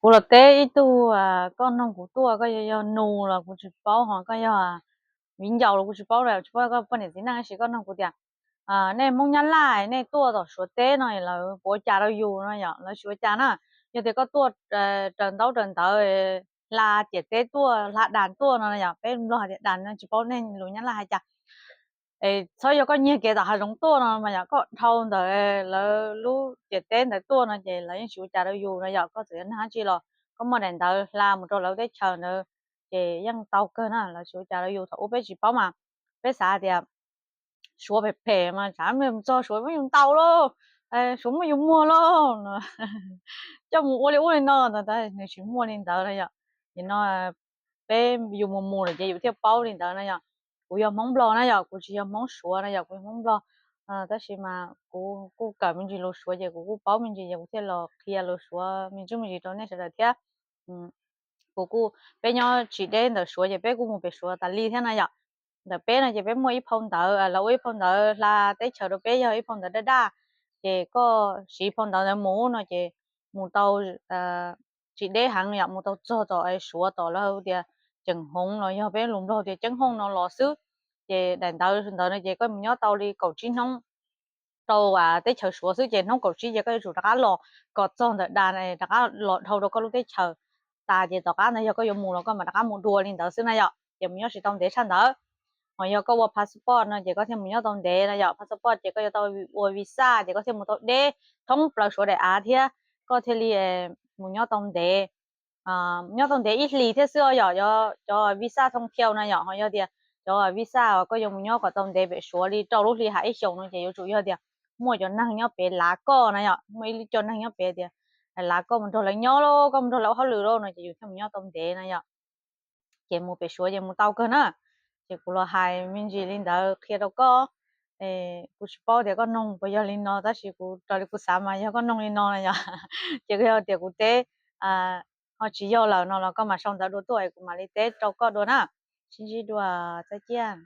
Kuv los teb ib tug, koj noog kuv tuaj, koj yog, yog nus los kuv tsis paub, ho koj yog viv ncaus los kuv tsis paub, tsis paub koj poj niam txiv neej, tab sis koj noog kuv tias, nej Hmoob Nyab Laj nej tuaj tom Suav teb no lawv puas ua cas rau yus no yom, lawv tsis ua cas na. Yog tias koj tuaj raws ntaub raws ntawv, hla ciam teb tuaj, hla das tuaj no yom, peb Nplog hais tias das no, tsis paub nej lus Nyab Laj hais cas. Txhob yog koj nyiag kev tom hav zoov tuaj no mas yom, koj dhau ntawm lawv lub ciam teb ntawd tuaj no ces lawv yeej tsis ua cas rau yus no yom. Koj txawm yog neeg dab tsi los koj muaj daim ntawv hla mus rau lawv teb chaws ntawd ces yeej tau kawg na, lawv tsis ua cas rau yus. Thaum ub peb tsis paub mas peb xav tias Suav phem phem mas tsam mus txog Suav muab yus ntaus lauj, Suav muab yus muag lauj, coj mus ua li ub li no ntawd, nws tsis muaj li ntawd no yom. Nim no peb yus mus mus lawm ces yus thiaj paub li ntawd na yom. Kuv yog Hmoob Nplog na yom, kuv tsis yog Hmoob Suav na yom, kuv yog Hmoob Nplog. Tab sis mas kuv kuj kawm me ntsis lus Suav ces kuv kuj paub me ntsis ces kuv thiaj los qhia lus Suav me ntsis me ntsis rau nej sawv daws thiab. Kuv kuj, peb nyob tsis deb ntawm Suav ces peb kuj mus pem Suav tas li thiab na yom. Ntawm peb no ces peb muaj ib phau ntawv, lawv ua ib phau ntawv hla teb chaws rau peb, yog ib phau ntawv daj daj, ces koj siv phau ntawv ntawd mus no ces mus tau tsis deb heev yom, mus tau txog tom Suav tom lawv tias ceev hoov los yog peb lus Nplog tias ceeb hooj no los xwb. Ces daim ntawv ntawd no ces koj mus nyob tau li kaum tsib hnub rau teb chaws Suav xwb ces hnub kaum tsib ces koj yuav tsum rov qab los kom txog ntawm das, rov qab los dhau rau koj lub teb chaws tas ces tom qab ntawd yog koj yuav mus los koj mam rov qab mus dua li ntawd xwb na yom, ces mus nyob tsis tau ntev tshaj ntawd. Ho yog koj ua passport no ces koj thiaj mus nyob tau ntev na yom, passport ces koj yuav tau ua visa ces koj thiaj mus tau deb thoob plaws Suav daim av thiab koj thiaj li mus nyob tau ntev. Nyob tau ntev ib hlis thiab xwb os yom, cov visa thoob thiau na yom. Ho yog tias cov visa uas koj yuav mus nyob kom tau ntev pem Suav li rau lub hli ham ib xyoos no ces yuav tsum yog tias muaj cov neeg nyob pem lav koj na yom, muaj ib co neeg nyob pem tias lav koj mus nrog lawv nyob lauj, koj mus nrog lawv ua hauj lwm lauj no ces yus thiaj mus nyob tau ntev na yom. Ces mus pem Suav ces mus tau kawg na. Ces kuv los hais me ntsis li ntawd qhia rau koj. Kuv tsis paub tias koj noog puas yog li no tab sis kuv raws li kuv xav mas yog koj noog li no na yom, ces yog tias kuv teb ho tsis yog lawm no los koj mam sau ntawv dua tuaj es kuv mam li teb rau koj dua na. Sib ntsib dua, txais ciaj.